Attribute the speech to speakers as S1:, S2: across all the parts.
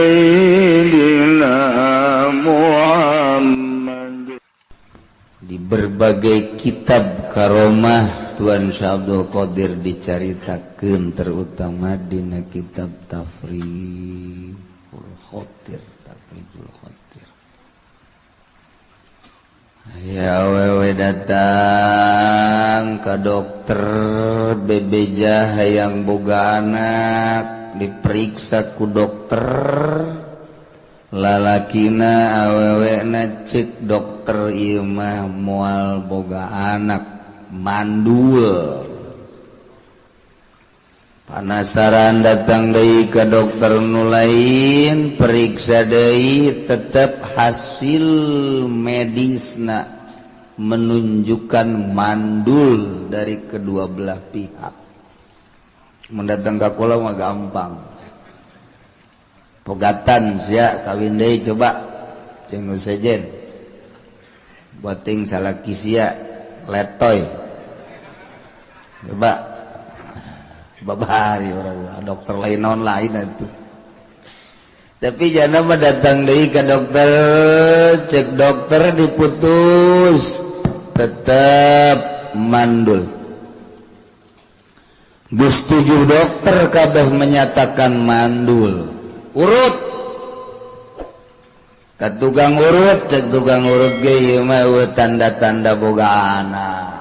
S1: سيدنا محمد.
S2: Di berbagai kitab karomah Tuan Syekh Abdul Qadir dicaritakeun, terutama dina kitab Tafrijul Khotir. Tafrijul Khotir ya, awewe datang ke dokter, bebeja hayang boga anak. Diperiksa ku dokter, lalakina awewe na, cek dokter, ieu mah moal boga anak, mandul. Penasaran, datang deui ke dokter nu lain, periksa deui, tetap hasil medisna menunjukkan mandul dari kedua belah pihak. Mendatang ke kula mah gampang, pegatan sia, kawin deui, coba jeung nu sejen buating salaki sia letoy, coba. Babari orang dokter lain, naon lain itu. Tapi jangan mah datang deui ke dokter, cek dokter diputus, tetap mandul. Geus tujuh dokter kabeh menyatakan mandul. Urut ke tukang urut, cek tukang urut ge, ieu mah tanda-tanda boga anak.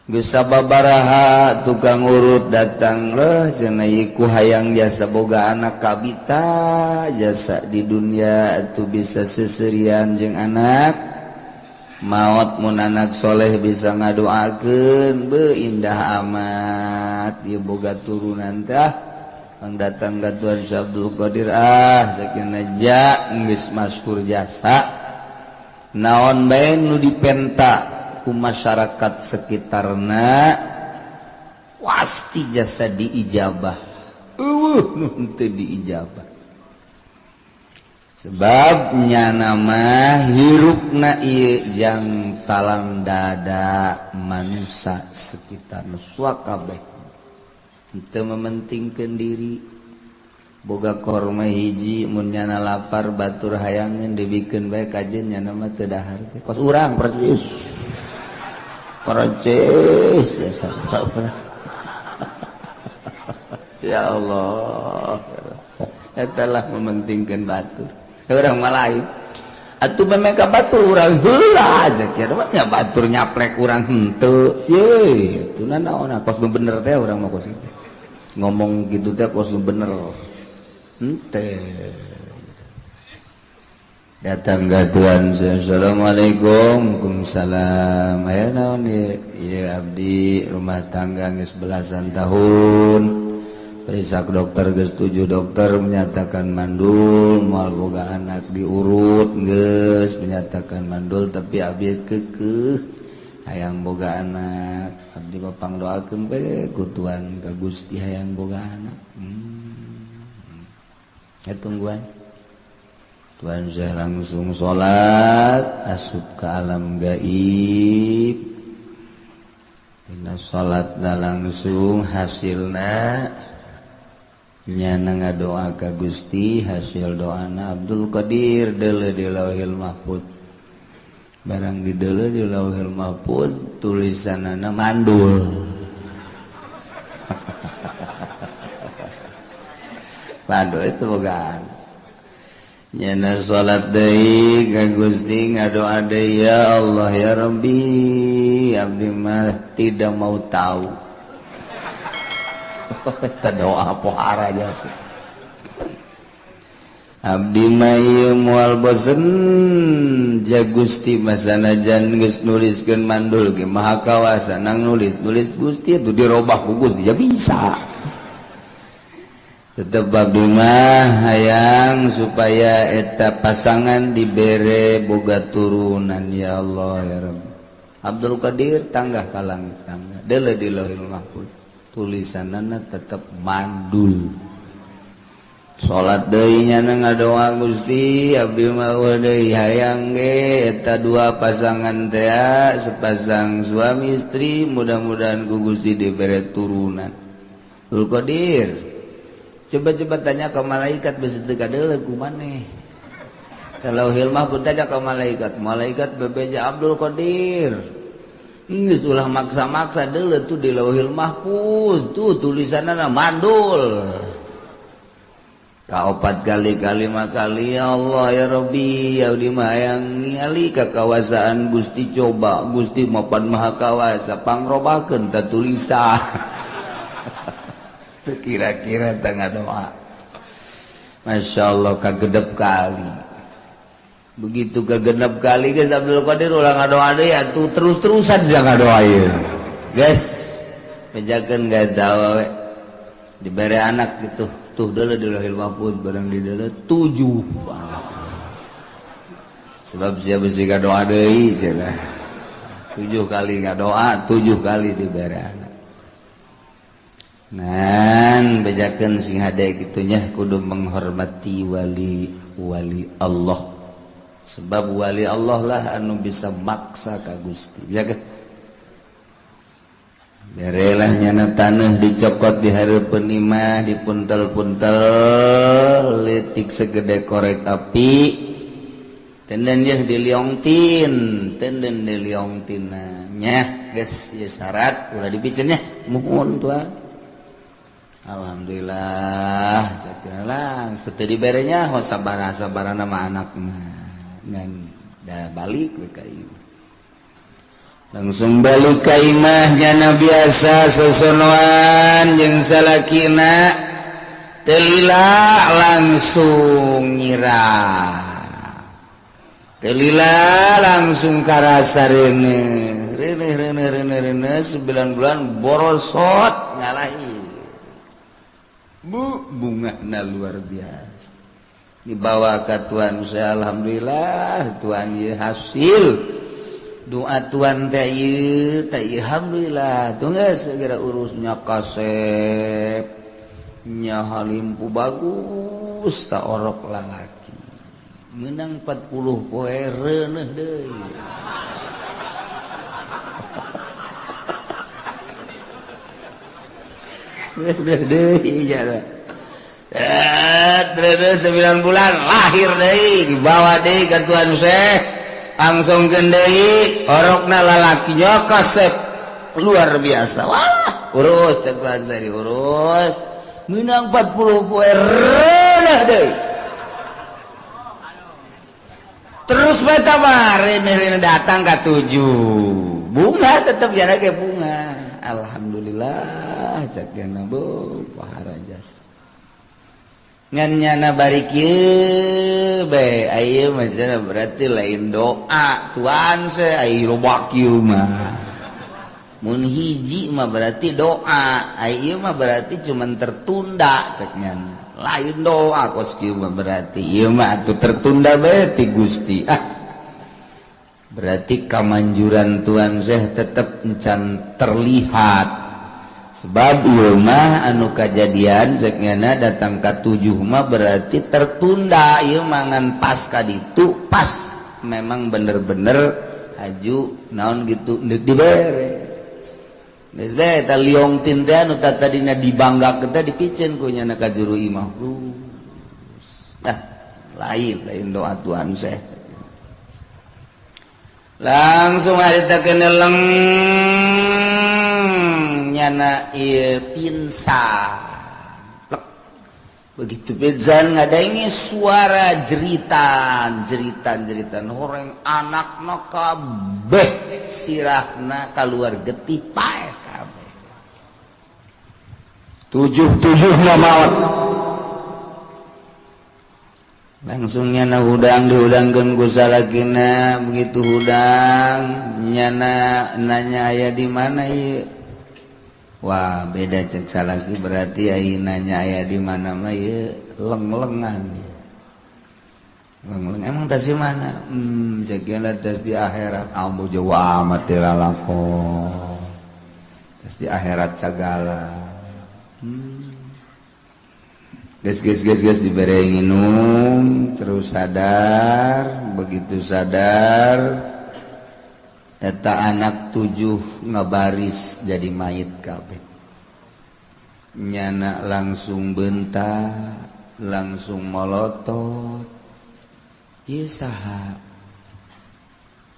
S2: Geus sababaraha tukang urut datang leh, cenah, ieu ku hayang jasa boga anak kabita, jasa di dunia itu bisa seserian jeung anak, maot mun anak soleh bisa ngadoakeun, be indah amat ieu boga turunan. Tah, datang ke Tuan Abdul Qadir, ah, sakinah ja geus masyhur jasa, naon bae nu dipenta ku masyarakat sekitarna pasti jasa diijabah, eueuh nu teu diijabah. Sebab nyana mah hirupna ieu jang talang dada manusia sekitar kabeh, teu mementingkeun diri. Boga korma hiji, mun nyana lapar batur hayangeun, dibikeun bae kajen, nyana mah teu dahar. Kos urang persis, persis jasa urang. Ya Allah, eta lah mementingkeun batur. Urang mah lain atuh, memang batur urang heula aja nya, batur nyaplek urang henteu ye itu naon. Kos nu bener teh urang mah, kos itu ngomong gitu teh kos nu bener henteu. Datang ke Tuan, "Assalamualaikum." "Waalaikumsalam." "Aya naon ieu?" "Ieu abdi rumah tangga geus belasan tahun, periksa dokter geus tujuh dokter menyatakan mandul, moal boga anak, diurut geus menyatakan mandul, tapi abdi kekeh hayang boga anak. Abdi bapang doakeun we ku Tuan ka Gusti, hayang boga anak." Ya, tungguan. Tuan saya langsung salat, asup ke alam gaib. Dina salat langsung hasilna nyana ngadoa ka Gusti. Hasil doana Abdul Qadir deuleu di Lauhil Mahfud. Barang di deuleu di Lauhil Mahfud, tulisanana mandul. Mandul itu bogaan. Nyana salat deui ka Gusti, ngadoa deui, "Ya Allah, ya Rabbi, abdi mah tidak mau tahu." Eta doa pohara jasa. "Abdi mah ieu moal bosen ja Gusti, masanajan geus nuliskeun mandul ge maha kawasa nang nulis nulis Gusti itu dirobah ku Gusti ya bisa. Tetep abdi mah hayang supaya eta pasangan dibere boga turunan, ya Allah, ya Rabbi." Abdul Qadir tanggah ka langit, tangga deuleu di Lauhil Mahfuz, tulisanana tetep mandul. Salat deui, nyana ngadoa, "Gusti, abdi mah deui hayang ge eta dua pasangan teh, sepasang suami istri, mudah-mudahan ku Gusti dibere turunan." Abdul Qadir Coba-coba tanya ke malaikat besi teu kadeuleu ku maneh. Kalau hilmah pun tanya ke malaikat, malaikat bebeja Abdul Qadir. Geus ulah maksa-maksa deuleu tuh di Lauhil Mahfuz tuh tulisanna mandul. Kaopat kali kalima kali ya Allah ya Rabbi ya abdi mah hayang ningali kakawasaan Gusti coba Gusti mapan maha kawasa pangrobakeun ta tulisan. Teu kira-kira tengah doa. Masya Allah kagedep kali. Begitu kegenep kali guys Abdul Qadir ulah ngadoa deui atuh terus-terusan sia ngadoa ieu. Guys, bejakeun gak tahu we. Dibere anak gitu. Tuh deuleu di Lauhil Mahfuz barang di deuleu 7 anak. Sebab sia besi ngadoa deui cenah. 7 kali ngadoa, 7 kali dibere anak. Nan bejakeun sing hade kitu nya kudu menghormati wali-wali Allah. Sebab wali Allah lah anu bisa maksa ka Gusti. Bejakeun. Berelah nyana tanah dicokot di hareupeun imah dipuntel-puntel leutik segede korek api. Tenden yeuh diliongtin, tenden diliongtina nya geus ieu syarat ulah dipiceun nya muhun tuan. Alhamdulillah segala setelah diberenya ho sabar-sabarana mah anak mah ngan da balik we ka ieu. Langsung balik ka imah nyana biasa sosonoan jeung salakina teu lila langsung nyirah. Teu lila langsung karasa reuneuh reuneuh reuneuh reuneuh reuneuh 9 bulan borosot ngalahi. Bu bungana luar biasa. Dibawa ke tuan saya alhamdulillah tuan ieu hasil doa tuan teh ieu teh alhamdulillah tuh geus segera urusnya kasep nya halimpu bagus ta orok lalaki menang 40 poe reuneuh deui. Reuneuh deui nya. Terus 9 bulan lahir deui dibawa deui ka tuan Syekh langsung deui orokna lalakinya kasep luar biasa. Wah, urus teh tuan Syekh diurus menang 40 poe reuneuh deui. Terus bae tambah reuneuh datang ka 7 bunga tetep jana ge bunga. Alhamdulillah cek jana bu pahara jasa. Ngan nyana bari kieu bae aya mah cenah berarti lain doa tuan se ai loba kieu mah. Mun hiji mah berarti doa, ai ieu mah berarti cuman tertunda cek nyana. Lain doa kos kieu mah berarti ieu mah atuh tertunda bae ti Gusti. Ah. Berarti kamanjuran tuan Syekh tetep encan terlihat. Sebab ieu mah anu kajadian cek nyana datang ka 7 mah berarti tertunda ieu mangan pas ka ditu pas memang bener-bener haju naon gitu deuk dibere. Geus bae eta liong tin teh anu tadina dibanggakeun teh dipiceun ku nyana ka juru imah. Nah, lain lain doa Tuhan Syekh. Langsung harita keneleng nyana ieu pingsan. Plek. Begitu pingsan ngadaengi suara jeritan, jeritan, jeritan horeng anakna kabeh sirahna kaluar getih paeh kabeh. 7-7 maot. Langsung nyana hudang dihudangkeun ku salakina, begitu hudang nyana nanya aya di mana ieu. Wah, beda cek salaki berarti aya nanya aya di mana mah ieu leng-lengan. Leng-leng emang tas di mana? Sekian tas di akhirat. Ambu jauh amat teh lalakon. Tas di akhirat sagala. Ges ges ges ges dibere nginum terus sadar, begitu sadar eta anak 7 ngabaris jadi mayit kabeh. Nyana langsung bentak, langsung molotot. Ieu saha?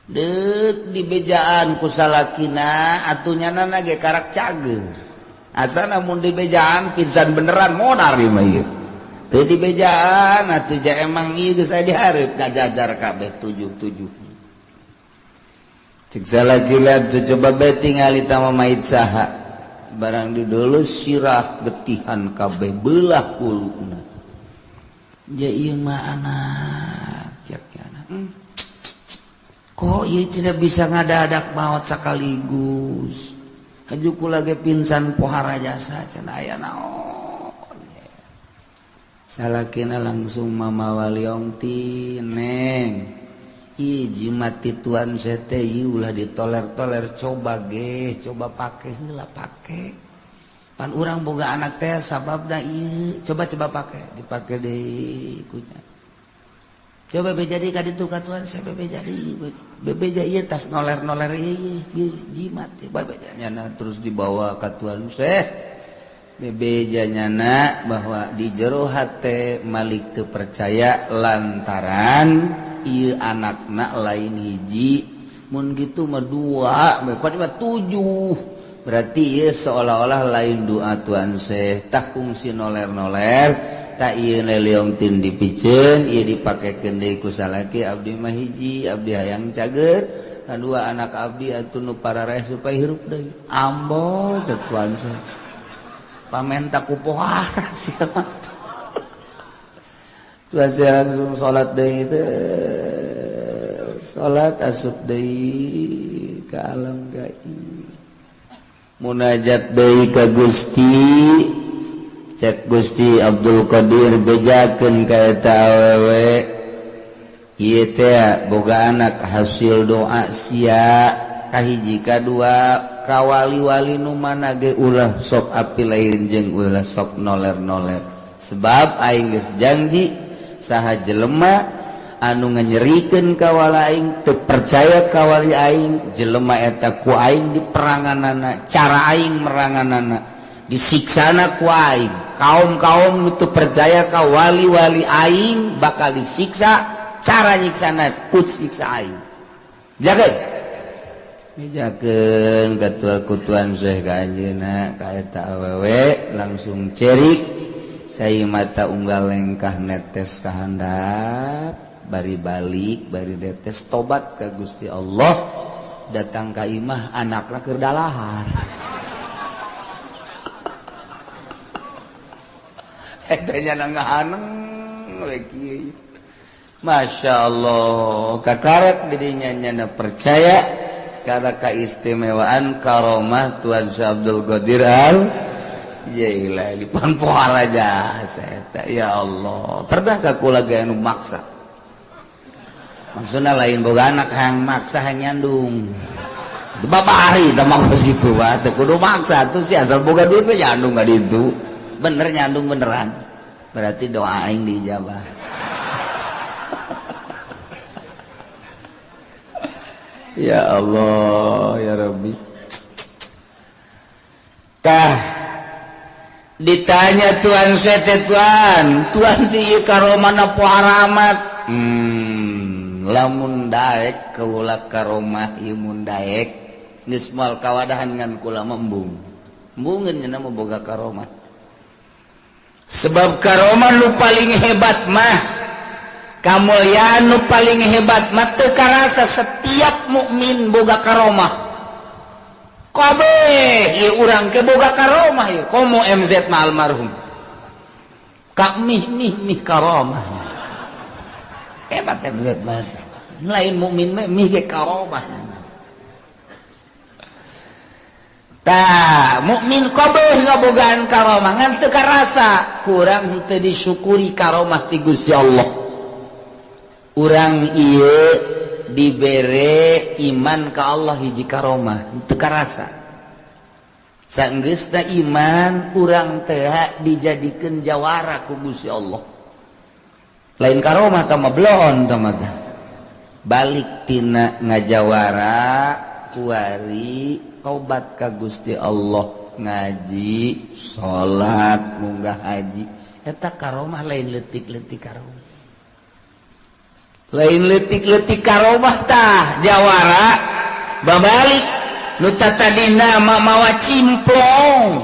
S2: Deuk dibejaan ku salakina atuh nyana ge karak cager. Asana mun dibejaan pingsan beneran modar ieu mah ieu. Teu dibejaan atuh ja emang ieu geus aya dihareup ngajajar kabeh tujuh-tujuh. Cek salakina coba bae tingali tah mait saha. Barang didulu sirah getihan kabeh belah huluna. Ja ieu mah anak cek anak. Kok ieu tidak bisa ngadadak maot sekaligus. Haju kula ge pingsan pohara jasa cenah aya naon. Salakina langsung mamawa liontin neng. Ih jimat ti tuan sete ulah ditoler-toler coba ge coba pake heula pake. Pan urang boga anak teh sababna ieu coba-coba pake dipake deui kunya. Coba be jadi ka ditu ka tuan saya be jadi bebeja ieu tas noler-noler ieu jimat bebeja nyana terus dibawa ka tuan Syekh. Bebeja nyana bahwa di jero hate Malik teu percaya lantaran ieu anakna lain hiji mun gitu mah dua empat lima tujuh berarti ieu seolah-olah lain doa tuan Syekh tah kungsi noler-noler tak ieu liontin dipiceun ieu dipakekeun deui ku salaki abdi mah hiji abdi hayang cager kadua anak abdi atuh nu pararaeh supaya hirup deui ambo cek tuan Syekh pamenta ku pohara sia mah. Tuan Syekh langsung salat deui teh salat asup deui ka alam gaib munajat deui ka Gusti cek Gusti Abdul Qadir bejakeun ka eta awewe ieu teh boga anak hasil doa sia kahiji kadua ka wali-wali nu mana ge ulah sok api lain jeung ulah sok noler-noler sebab aing geus janji saha jelema anu nganyerikeun ka wali aing teu percaya ka wali aing jelema eta ku aing diperanganana cara aing meranganana disiksana ku aing kaum-kaum nu teu percaya ka wali-wali aing bakal disiksa cara nyiksana ku siksa aing jaga mijakeun katua ku tuan Syekh ka anjeunna ka eta awewe langsung cerik cai mata unggal lengkah netes ka handap bari balik bari netes tobat ka Gusti Allah datang ka imah anakna keur dalahar. Eta nya ngahaneng we kieu. Masya Allah kakaret dirinya nyana percaya karena keistimewaan karomah Tuan Syekh Abdul Qadir Al Jailani pan poala jasa eta ya Allah pernah ka kula ge anu maksa maksudna lain boga anak hayang maksa hayang nyandung bapak hari teh mah geus kitu bae teu kudu maksa tuh si asal boga duit mah nyandung ka ditu bener nyandung beneran berarti doa aing diijabah. Ya Allah ya Rabbi. Tah ditanya tuan sete tuan tuan si ieu karomana pohara amat. Lamun daek kaula karomah ieu mun daek geus moal kawadahan ngan kula embung. Embungeun nya mah boga karomah. Sebab karomah nu paling hebat mah kamulyaan nu paling hebat mah teu karasa setiap mukmin boga karomah. Kabeh ieu urang ke boga karomah ieu komo MZ mah almarhum. Ka mih mih mih karomah. Hebat MZ mah. Lain mukmin mah mih ge karomah. Tah mukmin kabeh ngabogaan karomah ngan teu karasa kurang henteu disyukuri karomah ti Gusti Allah. Urang ieu dibere iman ka Allah hiji karomah teu karasa. Sanggeusna iman urang teh dijadikeun jawara ku Gusti Allah. Lain karomah tah mah bloon tah mah. Balik tina ngajawara kuari tobat ka Gusti Allah. Ngaji, salat, munggah haji, eta karomah. Lain leutik-leutik karomah, lain leutik-leutik karomah. Tah, jawara babalik nu tadina mawa cimplong,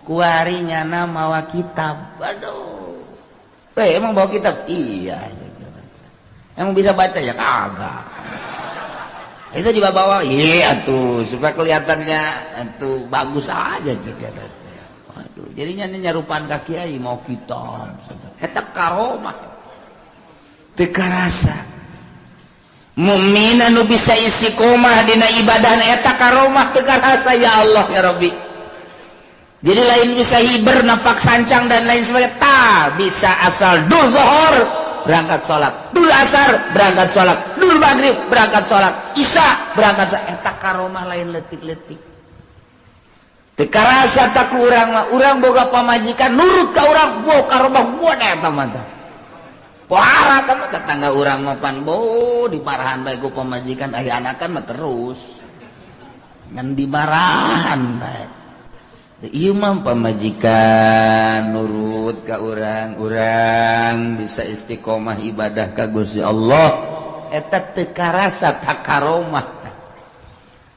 S2: kuari nyana mawa kitab. Aduh, eh, emang bawa kitab? Iya. Emang bisa baca? Ya kagak. Itu dibawa, iya tuh, supaya kelihatannya itu bagus aja juga. Waduh, jadinya ini nyarupaan kaki aja mau kitab. Eta karomah teu karasa. Mukmin anu bisa istiqomah dina ibadah, eta karomah teu karasa. Ya Allah, ya Rabbi. Jadi lain bisa hiber, napak sancang, dan lain sebagainya. Tak bisa, asal dul zuhur berangkat sholat, dul asar berangkat sholat, dul maghrib berangkat sholat, isya berangkat sholat, eta karomah, lain leutik-leutik. Teu karasa tak ku urang mah. Urang boga pamajikan nurut ka urang, bo karomah buat eta mah. Pohara kan tetangga urang mah pan bo diparahan bae ku pamajikan, aya anakan mah terus ngan dimarahan bae. Ieu mah pamajikan nurut ka urang, urang bisa istiqomah ibadah ka Gusti Allah, eta teu karasa tak karomah.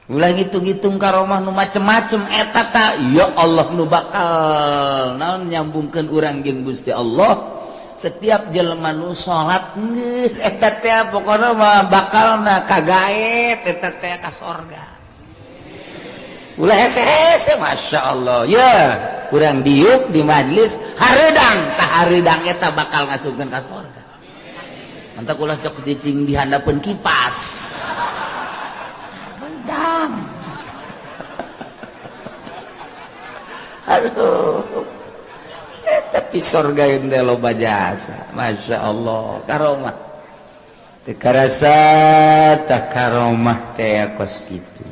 S2: Ulah ngitung-ngitung karomah nu macem-macem. Eta ta, ya Allah, nu bakal naon nyambungkeun urang jeung Gusti Allah. Setiap jelema nu salat geus eta teh pokona mah bakalna kagaet eta teh ka sorga. Ulah hese-hese. Masya Allah ya, kurang diuk di majlis hareudang tah, hareudang eta bakal ngasupkeun ka sorga. Mantap, ulah cok cicing di handapeun kipas hareudang. Aduh, eh, tapi sorga yang loba jasa. Masya Allah, karomah teu karasa. Tak karomah teh kos kitu.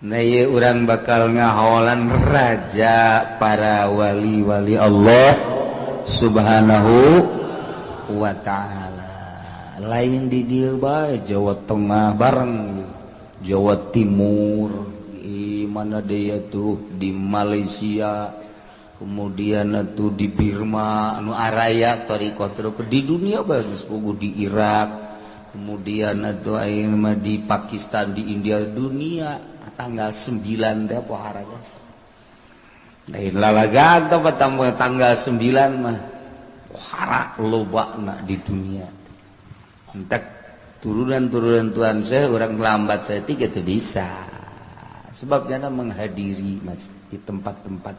S2: Nah, ieu urang bakal ngaholan raja para wali-wali Allah Subhanahu wa Ta'ala. Lain di dieu bae, Jawa Tengah bareng Jawa Timur, di mana dia tuh, di Malaysia, kemudian tuh di Birma anu araya thariqah, di dunia bagus puguh, di Irak, kemudian tuh ayeuna mah di Pakistan, di India, dunia tanggal 9 deh pohara guys. Lain lalagan tambah tanggal 9 mah pohara loba di dunia. Entek turunan-turunan Tuhan saya orang lambat saya tiga itu bisa, sebabnya menghadiri mas di tempat-tempat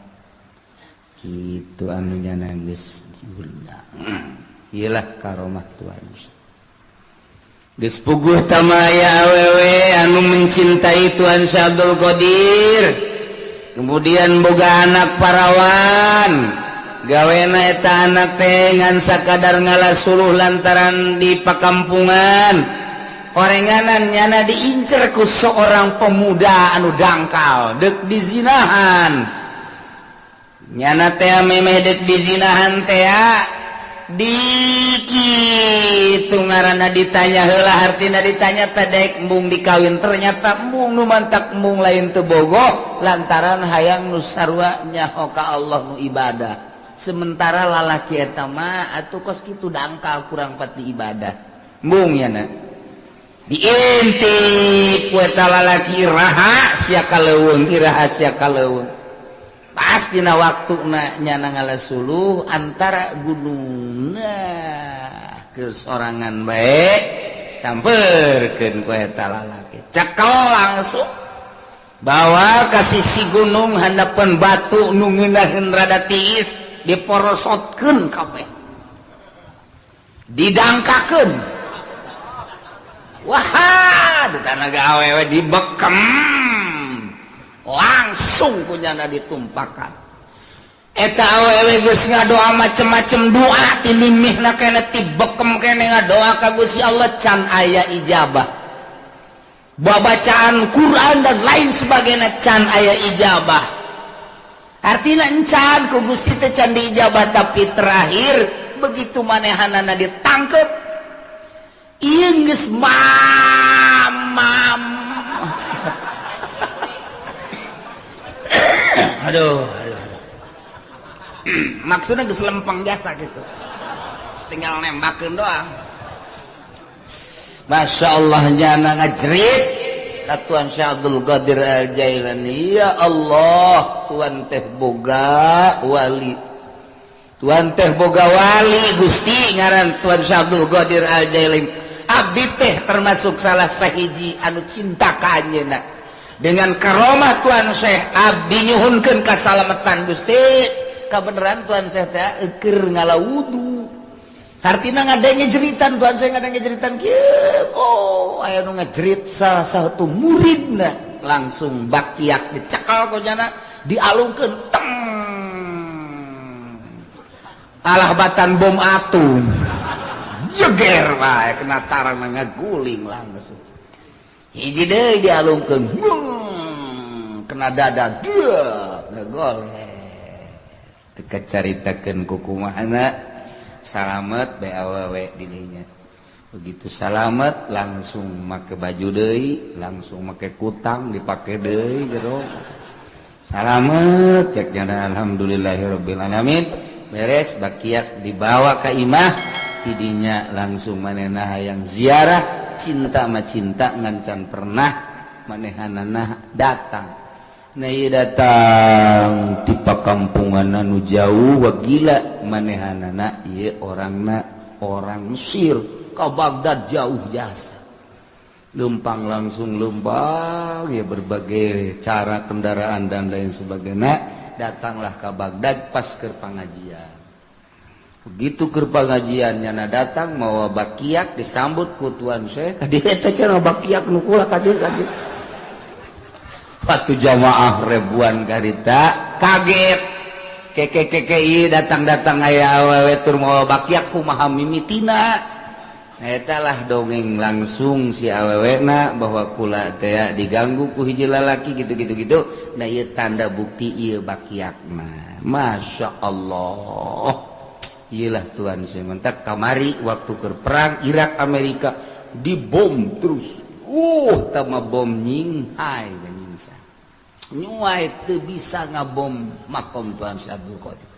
S2: gitu anunya nangis diundang. Iyalah karomah Tuhan. Geus puguh tamaya awewe anu mencintai Tuhan Syekh Abdul Qadir, kemudian boga anak parawan. Gawena eta anak teh ngan sakadar ngala suluh lantaran di pakampungan orenganan nyana diincer ku seorang pemuda anu dangkal, dek dizinahan nyana teh. Memeh dek dizinahan teh dikit ngaranna ditanya heula, hartina ditanya teh daek embung dikawin. Ternyata embung, nu mantak embung lain teu bogoh, lantaran hayang nu sarua nyaho ka Allah, nu ibadah. Sementara lalaki eta mah atuh kos kitu dangkal, kurang pati ibadah. Embung nyana diintip ku eta lalaki, iraha sia ka leuweung, iraha sia ka leuweung. Pasti na waktu na nyana ngala suluh antara gunung, nah kesorangan baik samperkeun ku eta lalaki, cekel langsung bawa ka sisi gunung, handapeun batu nu ngeunaheun rada tiis, diporosotkeun kabeh, didangkakeun. Wah, di tanah awewe dibekem langsung kunyana ditumpakan. Eta awewe geus ngadoa macem-macem doa, ti mimihna kene, ti bekem kene ngadoa ka Gusti Allah, can aya ijabah. Babacaan Quran dan lain sebagainya can aya ijabah, artinya encan ku Gusti teh can diijabah. Tapi terakhir begitu manehanana ditangkep, ieu geus mamam. Aduh, aduh, aduh. Maksudnya geus lempeng jasa gitu, tinggal nembakeun doang. Masya Allah, nyana ngajerit ka Tuan Syekh Abdul Qadir Al Jailani, "Ya Allah, Tuan teh boga wali, Tuan teh boga wali Gusti, ngaran Tuan Syekh Abdul Qadir Al Jailani. Abdi teh termasuk salah sahiji anu cinta ka anjeunna. Dengan karomah Tuan Syekh, abdi nyuhunkeun kasalamatan Gusti." Kabeneran Tuan Syekh teh keur ngala wudu. Hartina ngadenge jeritan Tuan Syekh, ngadenge jeritan kieu. Oh, aya nu ngajerit, salah satu muridna langsung bakiak dicekal ku nyana, dialungkeun, teng, alah batan bom atom, jeger wae kena tarang, ngaguling langsung. Hiji deui dialungkeun, kena dada, dua ngegoleh. Teu kacaritakeun ku kumahana salamet bae awewe didinya. Begitu salamet, langsung make baju deui, langsung make kutang dipake deui jero. Salamet, cek nyana, alhamdulillahirabbil alamin. Beres, bakiak dibawa ke imah. Tidinya langsung manehna hayang ziarah, cinta mah cinta ngan can pernah manehanana datang. Nah, ieu datang ti pakampungan anu jauh. Wah, gila manehanana ieu, orangna orang Mesir ka Baghdad jauh jasa. Lempang, langsung lempang ya, berbagai cara, kendaraan dan lain sebagainya, datanglah ke Baghdad pas ke pengajian. Begitu ke pengajian, nyana datang mau bakiak, disambut ku Tuan Syekh. Ka dieu eta cenah bakiak nu kula, ka dieu, ka dieu. Waktu jamaah ribuan karita kaget, keke keke ieu datang-datang aya awewe tur mawa bakiak, kumaha mimitina eta lah. Dongeng langsung si awewena bahwa kula teh diganggu ku hiji lalaki gitu gitu gitu. Nah, ieu tanda bukti, ieu bakiak mah. Masya Allah, iyalah Tuhan. Sementak kamari waktu ke perang Irak Amerika dibom terus, tama bom nyinghai nyingsa nyuai teu bisa ngabom makom Tuhan Syekh Abdul Qadir.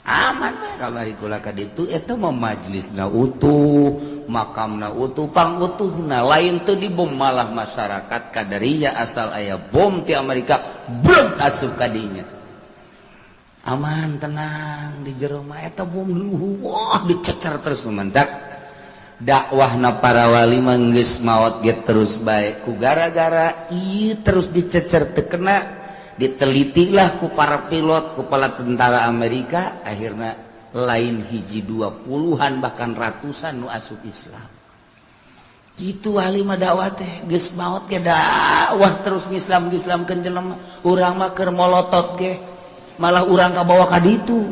S2: Aman we kamari kula ka ditu. Eta mah majlisna utuh, makamna utuh, pang utuhna, lain teu dibom. Malah masyarakat kadarinya asal aya bom ti Amerika breg asup ka dinya, aman, tenang di jero mah. Eta bom luhu, wah, dicecer terus. Mentak dakwahna para wali mah geus maot ge terus bae ku gara-gara ieu terus dicecer teu kena. Ditelitilah ku para pilot, kepala tentara Amerika, akhirnya lain hiji dua, puluhan bahkan ratusan nu asup Islam gitu. Wali mah dakwah teh geus maot ge dakwah terus, ngislam ngislamkeun jelema. Urang mah keur molotot ge malah urang kabawa ka ditu,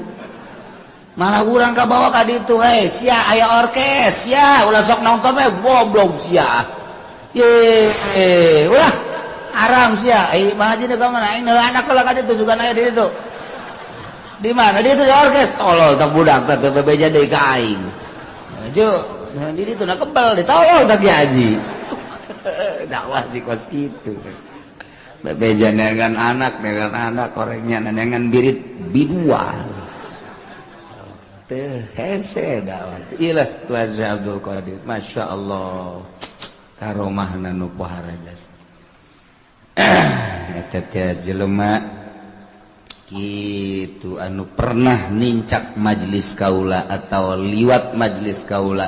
S2: malah urang kabawa ka ditu. "Hei sia, aya orkes sia, ulah sok nonton we, goblok sia, ye, ulah haram sia." Eh, mah aja ka mana aing neula anak lah ka ditu, sugan aya di ditu. Di mana di itu di orkes? Tolol tak budak teh, teu bebeja deui ka aing. Ju di ditu na kebel, ditolol tak haji. Dakwah sih kos kitu, bebeja dengan anak, dengan anak korengnya, dengan birit biduan teh hese dakwah. Iyalah Tuhan Syekh Abdul Qadir, Masya Allah, karomahna nu pohara jasa. Eta teh jelema gitu anu pernah nincak majelis kaula atau liwat majelis kaula,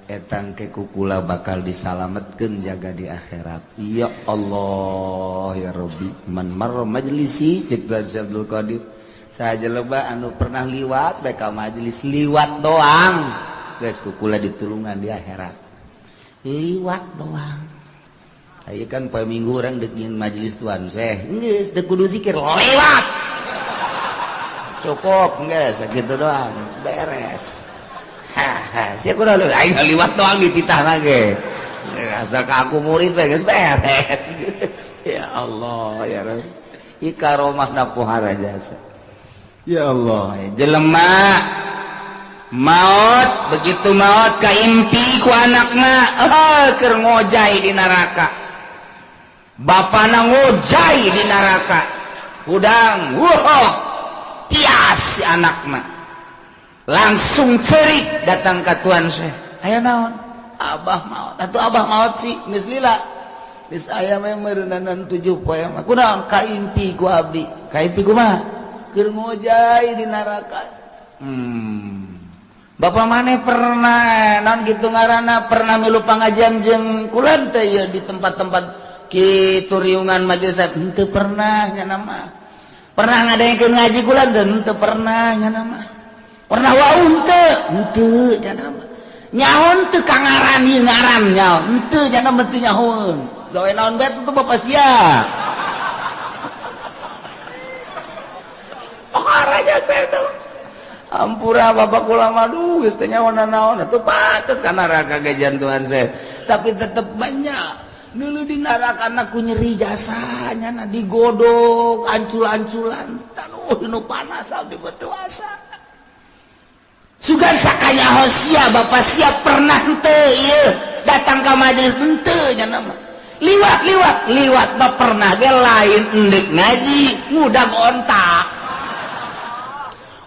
S2: etang ke kukula bakal disalametkeun jaga di akhirat. Ya Allah ya Rabbi, man marra majlisi, cek Tuhan Abdul Qadir, saja lebah anu pernah liwat bae ka majelis, liwat doang geus kukula ditulungan di akhirat. Liwat doang. Ayo kan poe Minggu orang dek majelis Tuan Syekh, geus teu kudu zikir, lewat cukup, geus sakitu doang beres. Haha, sia kudu aing liwat doang dititah lagi, asal ka aku murid we geus beres. Ya Allah ya Rabb, ieu karomahna pohara jasa. Ya Allah, jelema maut, begitu maut kaimpi ku anakna, eh, keur ngojay di neraka, bapana ngojay di neraka. Hudang, wah, tias si anakna. Langsung cerik datang ke Tuan Syekh. Aya naon? Abah maot. Atuh abah maot sih, geus lila. Geus aya mah meureunanan 7 poe mah. Kunaon kaimpi ku abdi? Kaimpi kumaha? Keur ngojay di neraka. Bapak maneh pernah naon gitu ngaranna, pernah milu pangajian jeung kula teh ya di tempat-tempat kitu, riungan majelis? Henteu pernah nya mah. Pernah ngadengkeun ngaji kula teh? Henteu pernah nya mah. Pernah wau henteu? Henteu nya mah. Nyaho teu ka ngaran ieu, ngaran nyaho henteu nya mah? Teu nyahoeun. Gawe naon bae tuh bapak sia? Oh, raja saya tuh. Ampura bapak kula mah, duh, geus teu nyaho naon atuh, pantes ka neraka ge Tuhan saya. Tapi tetep banyak dulu di neraka ku nyeri jasanya na digodok ancul-anculan, aduh, nu panas abdi betul asa. Sugan sakanyaho sia, bapak sia pernah henteu ieu datang ka majelis? Henteu nya mah. Liwat, liwat, liwat mah pernah ge, lain endek ngaji, ngudag onta.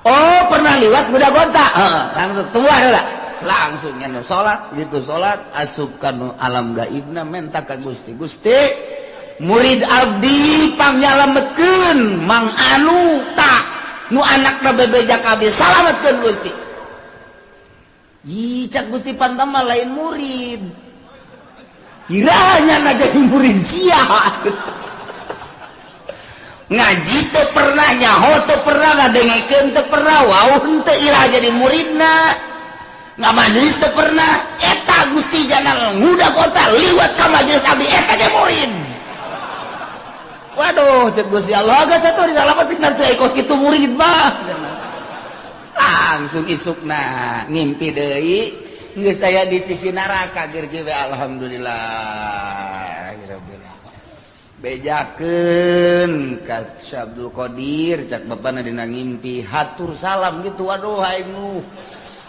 S2: Oh, pernah liwat ngudag onta. Heeh, langsung keluar lah, langsung nya salat gitu, salat asup kanu alam gaibna, menta ka Gusti, Gusti, murid abdi pangnyalametkeun Mang Anu, tak nu anakna bebeja ka abdi, salametkeun Gusti. Ih, cak Gusti, pantama lain murid. Kiranya na jadi murid sia. Ngaji teu pernah, nyaho teu pernah, ngadengekeun teu pernah, wau henteu, iraha jadi muridna? Nggak majelis teu pernah. Eta Gusti jana ngudag onta liwat ka majelis abdi, eta ge murid. Waduh, cek Gusti Allah, geus atuh disalamatin nanti kos kitu murid mah. Langsung isukna ngimpi deui, geus aya di sisi neraka ger we, alhamdulillah. Bejakeun ka Abdul Qadir, cak bapana dina ngimpi hatur salam gitu, waduh, aing nu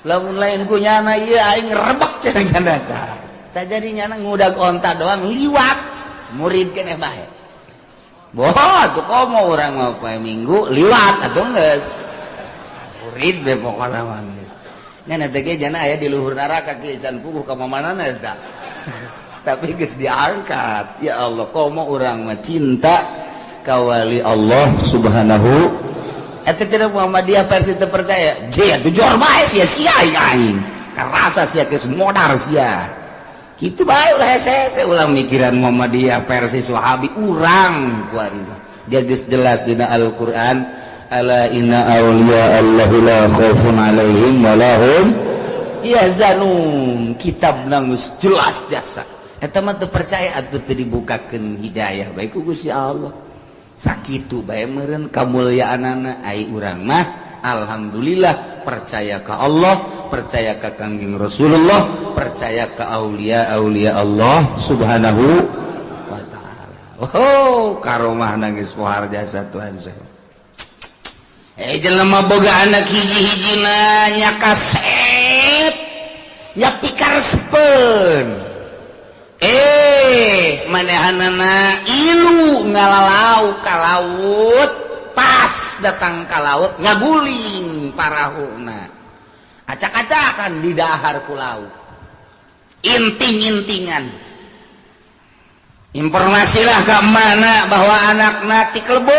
S2: lamun lain ku nyana ieu aing rebek cenah nyana tah. Tak jadi nyana ngudag onta doang liwat, murid keneh bae. Boh, tuh komo urang mau poe Minggu liwat atuh geus. Murid be pokona mah geus. Nya teh ge jana aya di luhur neraka kieu can puguh ka mamanana eta. Tapi geus diangkat. Ya Allah, komo urang mah cinta ka wali Allah Subhanahu. Eta cenah Muhammadiyah versi teu percaya. Dia tuh jor bae sia, sia aing. Karasa sia geus modar sia. Kitu bae, ulah hese-hese, ulah mikiran Muhammadiyah versi Wahabi urang kuari mah. Dia geus jelas dina Al-Qur'an, ala inna awliya Allahi la khaufun alaihim wa lahum yahzanun. Kitab geus jelas jasa. Eta mah teu percaya atuh teu dibukakeun hidayah bae ku Gusti Allah. Sakitu bae meureun kamulyaanana. Ai urang mah alhamdulillah percaya ka Allah, percaya ka Kangjeng Rasulullah, percaya ka aulia aulia Allah Subhanahu wa taala. Oh, karomah nangis pohar jasa Tuhan saya. Eh, jelema boga anak hiji-hijina nya kasep nya pikaresepeun. Eh, manehanana ilu ngalalau ka laut, pas datang ka laut ngaguling parahuna, acak-acakan di dahar ku laut, inting-intingan. Informasilah ke mana bahwa anak ti kelebo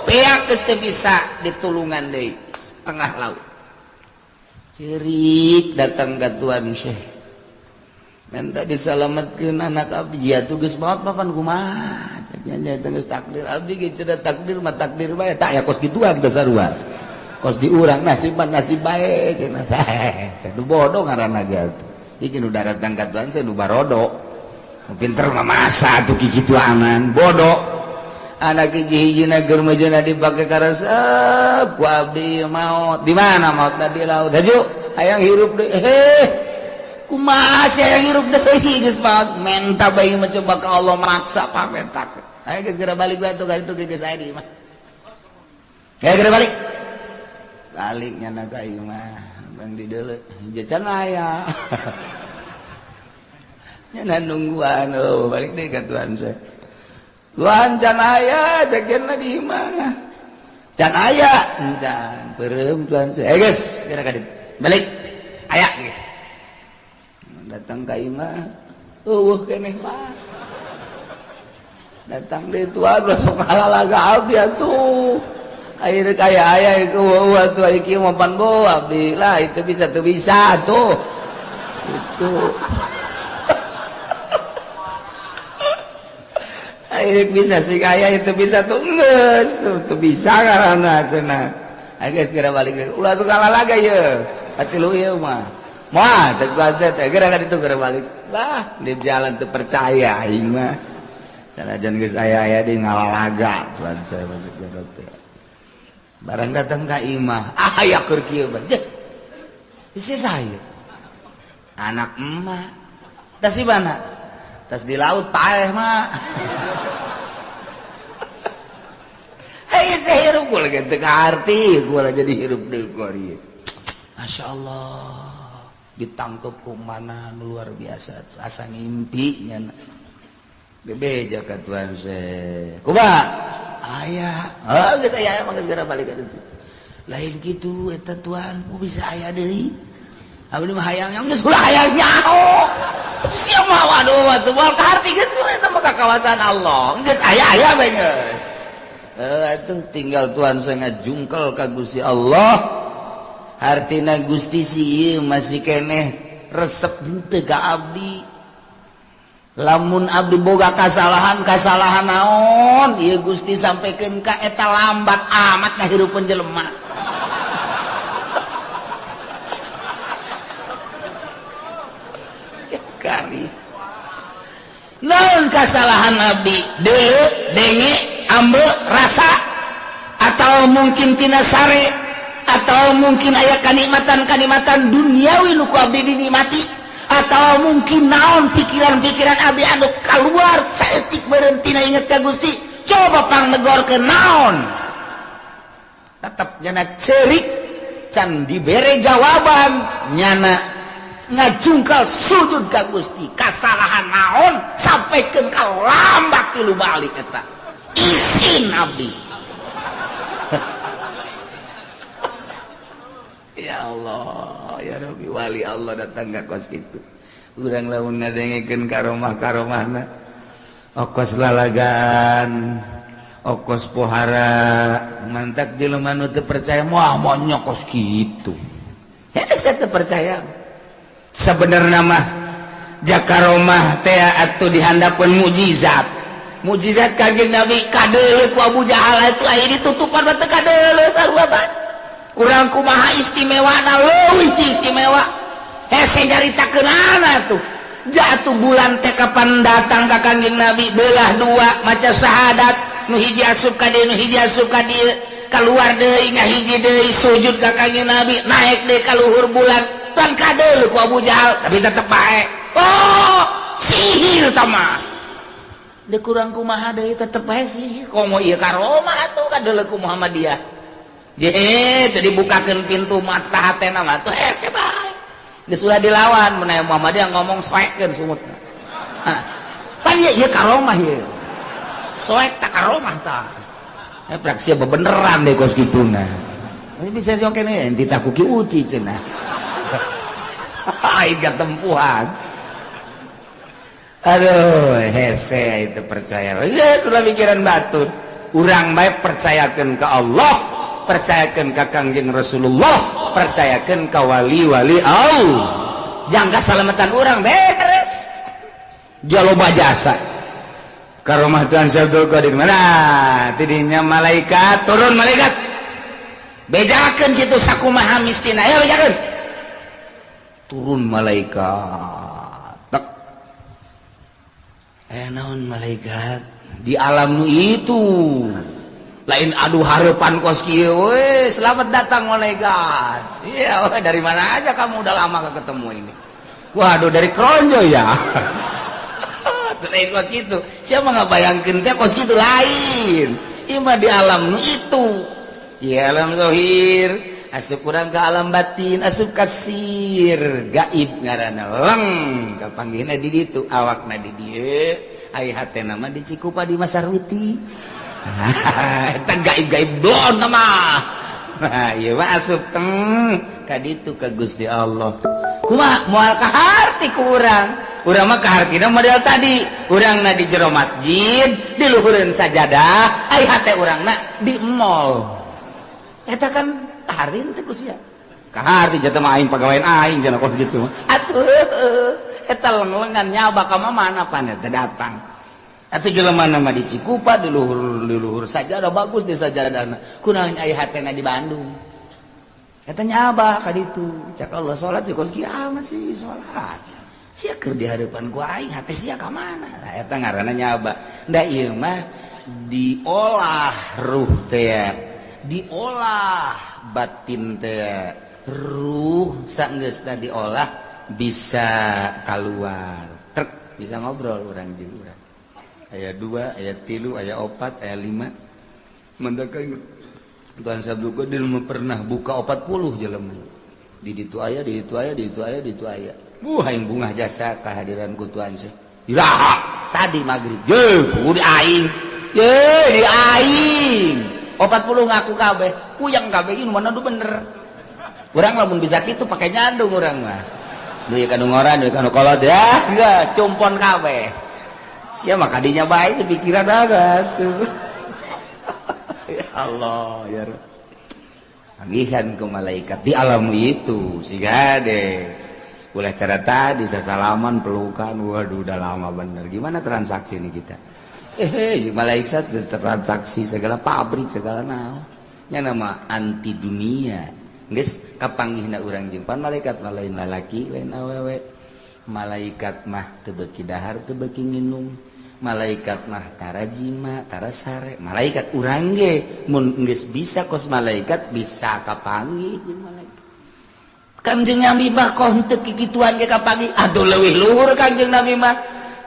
S2: beak, geus teu bisa ditulungan deui, tengah laut. Cerik datang ke Tuan Syekh, minta diselamatkeun anak abdi. Ya tuh geus maot papan, kumaha cek nya geus takdir abdi ge cenah, takdir mah takdir bae tak ya, kos gituan teh sarua kos di urang, nasib mah nasib bae cenah. Teh nu bodoh ngaranna ge atuh. Iki nu datang ka Tuan saya nu barodo, pinter mah masa atuh kikituanan bodoh. Anak hiji-hijina keur mejeuna dipake karesep ku abdi maot. Di mana maotna? Di laut. Haju hayang hirup deui. Eh, kumaha sia hayang hirup deui, geus maot? Menta bae mencoba ke Allah, maksa pamentak. Ayo geus geura balik bae tuh ka itu, geus aya di imah. Ya geura balik. Balik nyana ka imah, bang di deuleu jacan aya. Nyana nungguan, oh, balik deui ka Tuhan saya. Tuan can aya jagenna di imah. Can aya encan peureum tuan. Eh geus kira ka ditu. Balik. Aya ge. Datang ka imah, eueuh keneh mah. Datang deui tuan sok lalaga abdi atuh. Akhirnya kaya aya itu atuh aya kieu mah pan bo abdi lah itu bisa tuh bisa tuh. Itu. Ayo bisa sih kaya itu bisa tuh geus tuh bisa karena cenah. Ayo geus balik ulah suka lalaga ye. Hati lu ieu mah. Moal cek tuan teh geura ka ditu geura balik. Bah, di jalan teu percaya aing mah. Sanajan geus aya-aya di ngalalaga tuan saya masuk ke teh. Barang datang ka imah, ah aya keur kieu bae. Isi saya. Anak emak. Tas di mana? Tas di laut paeh mah. Hei, saya hirup gua lagi teu kaarti, gua lagi jadi hirup deui gua ieu. Masya Allah, ditangkep ku mana luar biasa tuh asa ngimpi nya. Bebeja ka tuan saya. Kumaha? Aya. Oh, geus aya emang geus geura balik ka ditu. Lain kitu eta tuan, ku bisa aya deui. Abdi mah hayang yang geus ulah hayang nyaho. Sia mah waduh atuh moal kaharti geus eta mah ka kawasan Allah. Geus aya-aya bae geus. Atuh tinggal tuan saya ngajungkel ka Gusti Allah. Hartina Gusti si ieu masih keneh resep henteu ka abdi. Lamun abdi boga kasalahan, kasalahan naon ieu Gusti sampaikan ka eta lambat amat ngahirupeun jelema. Kari. Naon kasalahan abdi? Deuleu, denge, ambe, rasa atau mungkin tina sare atau mungkin aya kanikmatan-kanikmatan duniawi nu ku abdi dinikmati atau mungkin naon pikiran-pikiran abdi anu keluar saeutik meureun tina inget ka Gusti. Coba pangnegor ke naon tetep nyana cerik can dibere jawaban nyana ngajungkal sujud ka Gusti kasalahan naon sampaikan ka lambat tilu balik eta isin abdi. Ya Allah, ya Rabbi, wali Allah datang ka kos kitu. Urang lamun ngadengekeun karomah-karomahna okos lalagan, okos pohara, mantak jelema nu teu percaya moal moal kos kitu. Hese teu percaya. Sebenarnya mah jakaromah teh atuh dihandapeun mukjizat. Mukjizat Kanjeng Nabi kadeuleu ku Abu Jahal itu aya ditutupan mah teu kadeuleu sarua bae. Kurang kumaha istimewana leuwih ti istimewa. Hese nyaritakeunana tuh. Jatuh bulan teh kapan datang ka Kanjeng Nabi belah dua maca syahadat nu hiji asup ka dieu nu hiji asup ka dieu keluar deui ngahiji deui sujud ka Kanjeng Nabi naik deui ka luhur bulan tuan kadeuleu ku Abu Jahal tapi tetep bae. Oh, sihir tah mah. Deui kurang kumaha deui tetep bae sihir. Komo ieu karomah atuh kadeuleu ku Muhammadiyah. Je, teu dibukakeun pintu mata hatena mah tuh hese bae. Geus ulah dilawan mun aya Muhammadiyah ngomong soekeun sumutna. Hah. Pan ieu ieu karomah ieu. Soek tak karomah tah. Eh praksi bebeneran deh kos kituna. Ini bisa jongke nih, enti takuki uci cenah. Aing tempuhan. Aduh, hese itu percaya. Ya, sudah pikiran batur. Urang bae percayakeun ka Allah, percayakeun ka Kangjeng Rasulullah, percayakeun ka wali-wali Allah. Jangka salamatan urang beres. Jaloba jasa. Karomah Tuhan Syekh Qadir mana? Tidinya malaikat turun malaikat. Bejakeun kitu sakumaha mistina. Ayo bejakeun. Turun malaikat. Tek. Naon malaikat di alam nu itu. Lain aduh harapan kos kieu we, selamat datang malaikat. Iya, dari mana aja kamu udah lama gak ketemu ini. Waduh, dari Kronjo ya. Lain kos gitu. Siapa nggak bayangkeun teh kos kitu lain. Ieu mah di alam nu itu. Di alam zahir, asup kurang ke alam batin, asup kasir, gaib ngaranna leng kapanggihna di ditu, awakna di dieu. Ai hatena mah di Cikupa di Masaruti. Eta gaib-gaib blon mah. Nah, ieu mah asup teng ka ditu ka Gusti Allah. Kumaha moal kaharti ku urang? Urang mah kahartina model tadi. Urangna di jero masjid, di luhureun sajadah, ai hate urangna di mall. Eta kan kaharti teh ku sia. Kaharti jatuh mah aing pagawean aing cenah kos gitu. Atuh eta leng-lengan nyaba ka mana pan eta datang. Atuh jelema mah di Cikupa di luhur sajadah bagus di sajadahna. Kunaon aya hatena di Bandung. Eta nyaba ka ditu. Cak Allah salat sih kos kiamat sih salat. Sia keur di hadapan ku aing hate sia ka mana? Nah, eta ngaranna nyaba. Da ieu mah diolah ruh teh, diolah batin teh. Ruh sanggeus diolah bisa keluar. Trek bisa ngobrol urang jeung urang. Aya 2, aya 3, aya 4, aya 5. Mendakan Tuhan Sabtu Qadir pernah buka 40 jelema. Di ditu aya, di ditu aya, di ditu aya, di ditu aya. Buh aing bungah jasa kehadiran ku Tuhan sih. Iraha tadi maghrib. Ye, di aing. Ye, di aing. 40 ngaku kabeh, puyeng kabeh ieu mana nu bener. Urang lamun bisa kitu pake nyandung urang mah. Duit kanu ngora, duit kanu kolot ya, enggak cumpon kabeh. Sia mah kadinya bae sepikiran ada tuh. Ya Allah ya Rabb. Panggihan ke malaikat di alam itu siga deh. Ulah cara tadi sasalaman pelukan, waduh udah lama bener. Gimana transaksi ini kita? Malaikat transaksi segala pabrik segala naon. Nya nama anti dunia. Geus kapanggihna urang jeung pan malaikat mah lain lalaki lain awewe. Malaikat mah teu beuki dahar teu beuki nginum. Malaikat mah tara jima tara sare. Malaikat urang ge mun geus bisa kos malaikat bisa kapanggih jeung malaikat. Kangjeng Nabi mah kok henteu kikituan ge kapanggih. Aduh leuwih luhur Kangjeng Nabi mah.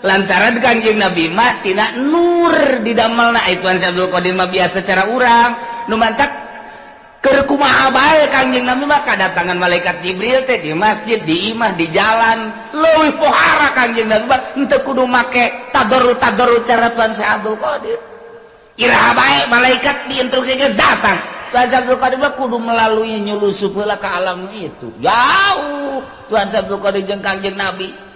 S2: Lantaran Kangjeng Nabi mah tina nur didamelna. Tuan Syekh Abdul Qadir mah biasa cara urang nu mantak keur kumaha bae Kangjeng Nabi mah kadatangan malaikat Jibril teh di masjid, di imah, di jalan. Leuwih pohara Kangjeng Nabi mah henteu kudu make tadarru-tadarru cara Tuan Syekh Abdul Qadir. Iraha bae malaikat diinstruksikeun datang. Tuan Syekh Abdul Qadir mah kudu melalui nyulusup heula ka alam itu. Jauh Tuan Syekh Abdul Qadir jeung Kangjeng Nabi.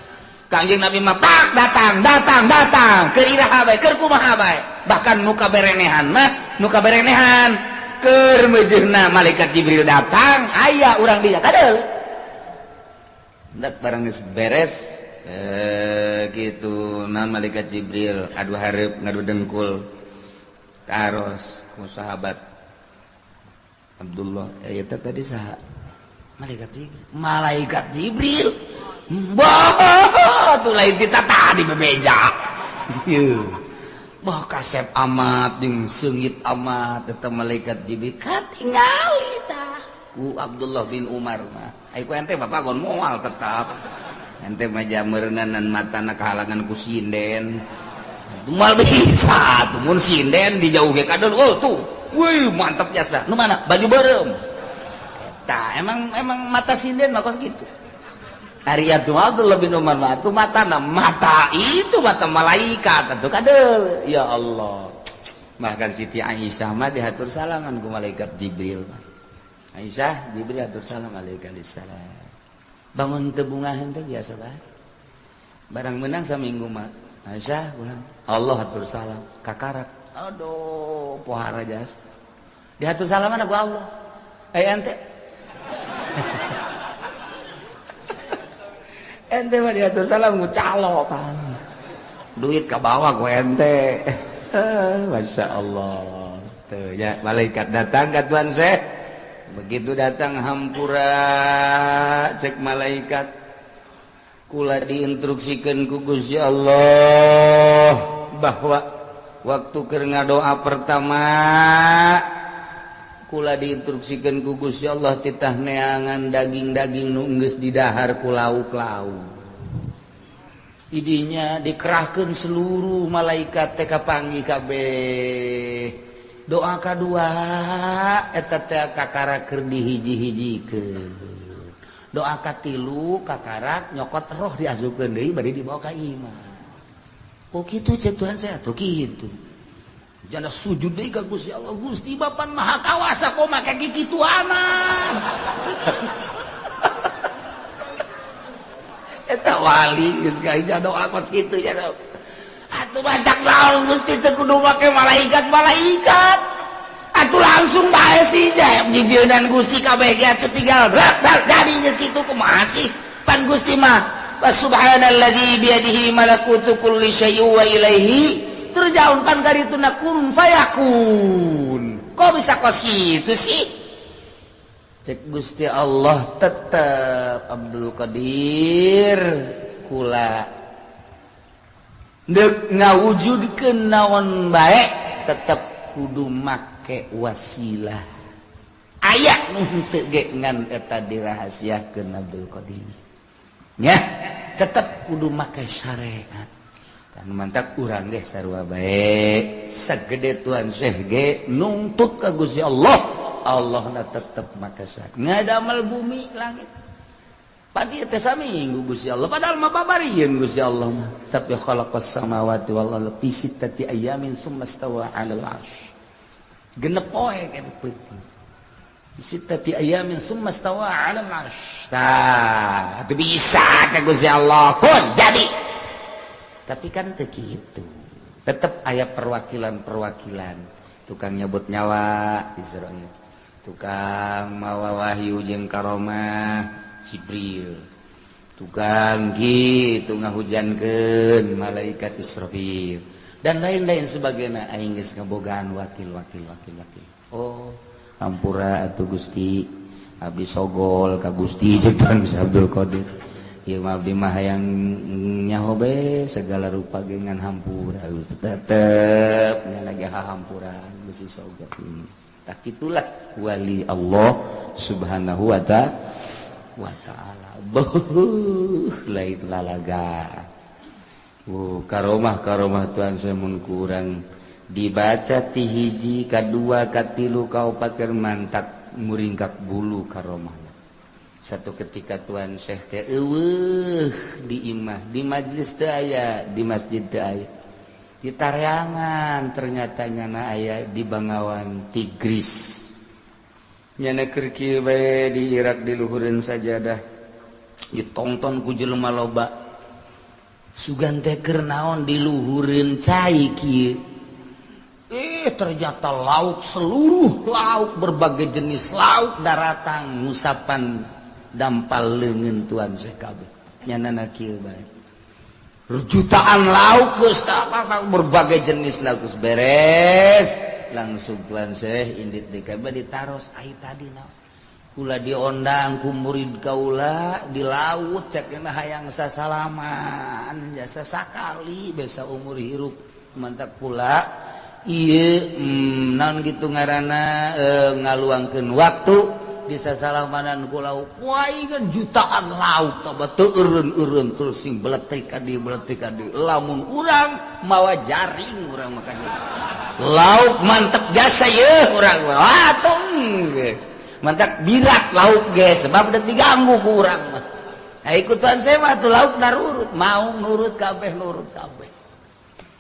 S2: Kangjeng Nabi mah pak datang, datang, datang. Keur iraha bae, keur kumaha bae. Bahkan nu kaberenehan mah, nu kaberenehan keur meujeuhna malaikat Jibril datang, aya urang dinya kadeul. Dak barang geus beres gitu nah malaikat Jibril adu hareup ngadu dengkul. Taros ku sahabat Abdullah, eta tadi saha? Malaikat Jibril. Malaikat Jibril. Bah, tuh lain kita tadi bebeja. Bah kasep amat jeung seungit amat eta malaikat Jibril katingali tah ku Abdullah bin Umar mah. Ai ku ente bapak gon moal tetap. Ente mah jameureunnan matana kahalangan ku sinden. Moal bisa tuh mun sinden dijauh ge kadon. Oh tuh. Wih, mantap jasa. Nu mana? Baju beureum. Eta emang emang mata sinden mah kos gitu. Ari atuh Abdullah bin Umar mah atuh matana mata itu mata malaikat atuh kadeul. Ya Allah. Bahkan Siti Aisyah mah dihatur salaman ku malaikat Jibril. Aisyah, Jibril atur salam alaikum salam. Bangun teu bungaheun teh biasa bae. Barang menang saminggu mah Aisyah ulang. Allah atur salam kakarak. Aduh, pohara jas. Dihatur salaman ku Allah. Eh ente. Ente mah diatur salam ku calo pan. Duit ke bawah ku ente. Masya Allah. Tuh ya malaikat datang ke Tuan Syekh. Begitu datang hampura cek malaikat. Kula diinstruksikan ku Gusti Allah bahwa waktu keur ngadoa pertama kula diinstruksikan ku Gusti Allah titah neangan daging-daging nu geus didahar ku lauk-lauk. Idinya dikerahkan seluruh malaikat teh kapanggih kabeh. Doa kadua eta teh kakara keur dihiji-hijikeun. Doa katilu kakarak nyokot roh diasupkeun deui bari dibawa ka imah. Oh kitu cek Tuhan saya tuh kitu. Jana sujud deui ka Gusti Allah, Gusti Bapak Maha Kawasa kok make kitu aman. Eta wali geus ka doa kos kitu ya. Atuh bancak naon Gusti teu kudu make malaikat-malaikat. Atuh langsung bae sih jijilnan Gusti kabeh ge atuh tinggal brak jadi geus kitu kumaha sih? Pan Gusti mah subhanalladzi biyadihi malakutu kulli syai'in wa ilaihi turja'un, pan karituna kun fayakun. Kok bisa kos kitu sih? Cek Gusti Allah tetep Abdul Qadir kula deuk ngawujudkeun naon bae tetep kudu make wasilah. Aya nu henteu ge ngan eta dirahasiakeun Abdul Qadir. Nya tetep kudu make syariat. Dan mantak urang ge sarua bae sagede Tuhan Syekh ge nungtut ka Gusti Allah, Allah na tetep make syariat. Ngadamal bumi langit. Pan ieu teh saminggu Gusti Allah, padahal mah babarieun Gusti Allah mah. Tapi khalaqas samawati wal arda fi sittati ayamin summa stawa 'alal 'arsy. Genep poe kan peuting. Sittati ayamin summa stawa 'alal 'arsy. Tah, atuh bisa ka Gusti Allah kun jadi. Tapi kan teu kitu. Tetep aya perwakilan-perwakilan. Tukang nyebut nyawa Israil. Tukang mawa wahyu jeung karomah Jibril, tukang gitu ngahujankeun malaikat Israfil dan lain-lain sebagainya. Aing geus ngabogaan wakil wakil wakil wakil. Oh ampura atuh Gusti, abdi sogol ka Gusti jeung Tuan Abdul Qadir. Ieu mah abdi mah hayang nyaho be segala rupa ge ngan hampura Gusti, tetep nya lagi hahampuran Gusti sogol. Tak itulah wali Allah subhanahu wa ta'ala. Beuh lain lalaga. Karomah karomah Tuhan semun kurang dibaca ti hiji kadua katilu kaopat keur mantak muringkak bulu karomah. Satu ketika Tuhan Syekh teh eueuh di imah, di majlis teu aya, di masjid teu aya. Di tareangan ternyata nyana aya di Bangawan Tigris. Nyana keur kieu bae di Irak di luhureun sajadah. Ditonton ku jelema loba. Sugan teh keur naon di luhureun cai kieu. Ternyata lauk seluruh lauk berbagai jenis lauk daratang ngusapan dampal leungeun Tuan Syekh kabeh. Nyanana kieu bae. Jutaan lauk geus berbagai jenis lauk geus beres. Langsung Tuan Syekh indit deui kabeh ditaros ai tadi naon. Kula diondang ku murid kaula di laut cek hayang sasalaman jasa sakali besa umur hirup mantap kula ieu naon gitu ngaranna ngaluangkeun waktu bisa salamanan ku lauk. Wah kan jutaan lauk taba teu eureun-eureun terus sing beletik ka dieu beletik ka dieu. Lamun urang mawa jaring urang makanya lauk mantep jasa ye urang mah. Wah tong geus mantap birak lauk geus sebab udah diganggu ku urang mah. Nah ikutan saya mah tuh lauk narurut mau nurut kabeh nurut kabeh.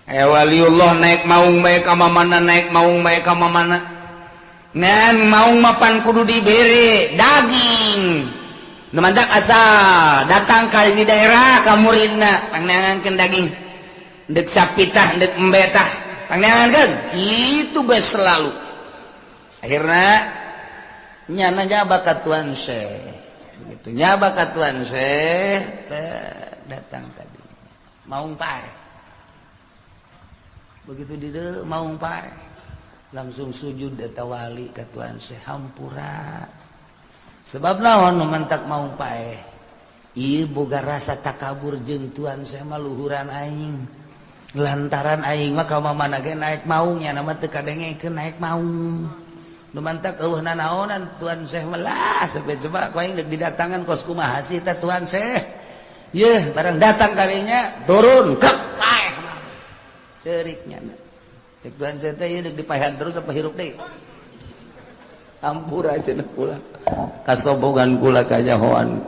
S2: Waliullah naik maung bae ka mana, naik maung bae ka mana. Ngan maung mapan kudu dibere daging. Nu mantak asal datang ka di daerah ka muridna pangneangankeun daging. Deuk sapitah deuk embetah pangneangankeun. Kitu bae selalu. Akhirna nyana nyaba ka Tuan Syekh. Begitu nyaba ka Tuan Syekh datang tadi. Maung pae. Begitu di maung pae langsung sujud eta wali ka Tuan Syekh hampura. Sebab naon nu mantak maung pae? Ieu boga rasa takabur jeung Tuan Syekh mah luhuran aing. Lantaran aing mah ka mana ge naik maung nya mah teu kadengekeun naik maung. Nu mantak eueuh nanaonan Tuan Syekh mah lah sampai coba ku aing deuk didatangan kos kumaha sih teh Tuan Syekh. Yeuh barang datang kalinya turun kek paeh. Ceriknya cek Tuhan saya teh ieu dipaehan terus apa hirup deui. Ampura cenah kula kasobogan kula kanyahoan.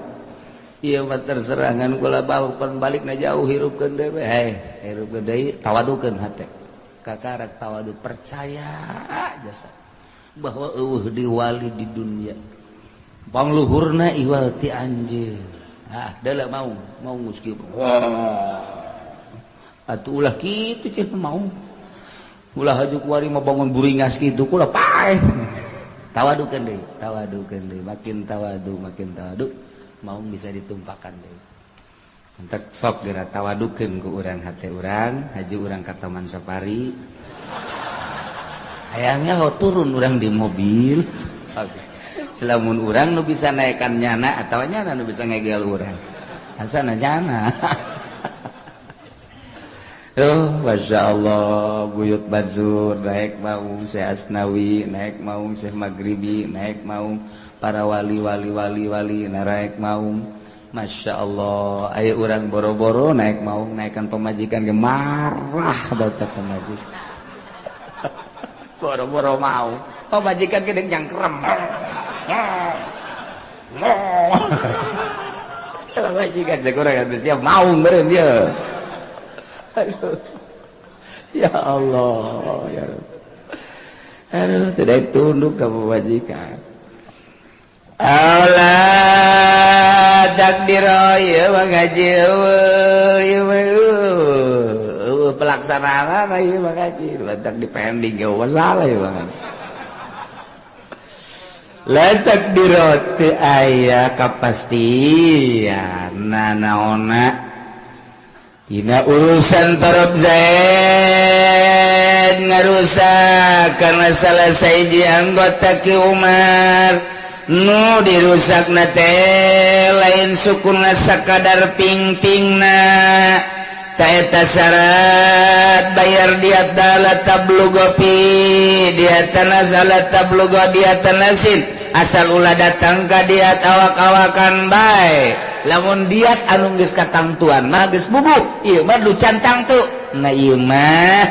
S2: Ieu mah terserangan kula pan balikna jauh, hirupkeun deui we. Hei, hirupkeun deui, tawadukeun hate. Kakarak tawadu, percaya jasa bahwa euweuh di wali di dunia pangluhurna iwal ti anjeun. Ah, deuleu mau mau geus kieu. Atuh ulah kitu cenah, mau ulah haju kuari mah bangun buringas kitu kula paeh. Tawadukeun deui, tawadukeun deui, makin tawadu, makin tawadu, mau bisa ditumpakan deui. Entek sok geura tawadukeun ku urang hate urang, haju urang ka Taman Safari. Hayangnya ho turun urang di mobil. Selamun urang nu bisa naikkan nyana atau nyana nu bisa ngegel urang. Asana nyana. Oh, Masya Allah, Buyut Bansur naik maung, Syekh Asnawi naik maung, Syekh Maghribi naik maung, para wali wali wali wali naik maung. Masya Allah, ayo urang boro-boro naik maung, naikkan pemajikan ge marah batak pemajikan. Boro-boro mau, pemajikan ge nyangkrem. Pemajikan cek urang atuh siap maung meureun dia. Aduh. Ya Allah, ya Rabb. Aduh, tidak tunduk ke pemajikan. Allah takdir ya ngaji eueuh ieu mah eueuh pelaksanaan ieu mah ngaji letak di pending ge masalah ieu mah. La takdiro teu aya kapastian nanaonna Dina urusan torob Zaid ngarusak karena salah sahiji anggota Ki Umar nu dirusak na teh lain sukuna sakadar ping-pingna taeta syarat bayar diat dala tablugo fi diatan salat tablugo diatan nasin asal ulah datang ka diat awak-awakan bae. Lamun diat anu geus katangtuan mah geus bubuk, ieu mah lu can tangtu. Nah, ieu mah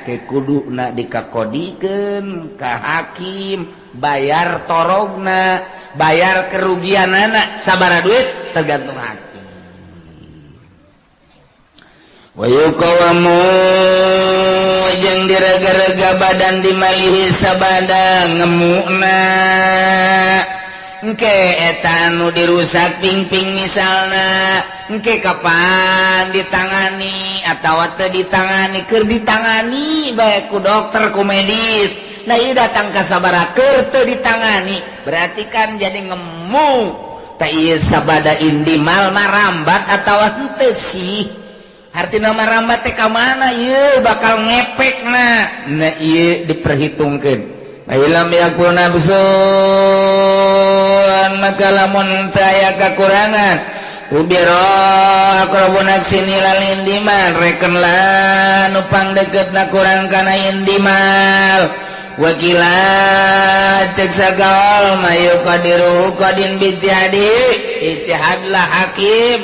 S2: ke kuduna dikakodikeun ka hakim, bayar torogna, bayar kerugianana sabaraha duit tergantung hakim. Wa yuqawamu jeung direga-rega badan dimalihi sabada ngemukna. Engke eta anu dirusak ping-ping misalna, engke kapan ditangani atau teu ditangani, keur ditangani bae ku dokter, ku medis. Nah, ieu datang ka sabaraha keur teu ditangani, berarti kan jadi ngemu. Tah, ieu sabada indimal marambat atawa henteu sih? Artina marambat teh ka mana ieu bakal ngepekna. Nah, ieu diperhitungkeun. Lam yakun nafsun, maka lamun teu aya kakurangan ubiro aqrabu nafsin ilal indimal, reken lah nu pangdeukeutna kurang kana indimal. Wakila cek sagaol mayu qadiru qadin bitihadi, ijtihadlah hakim.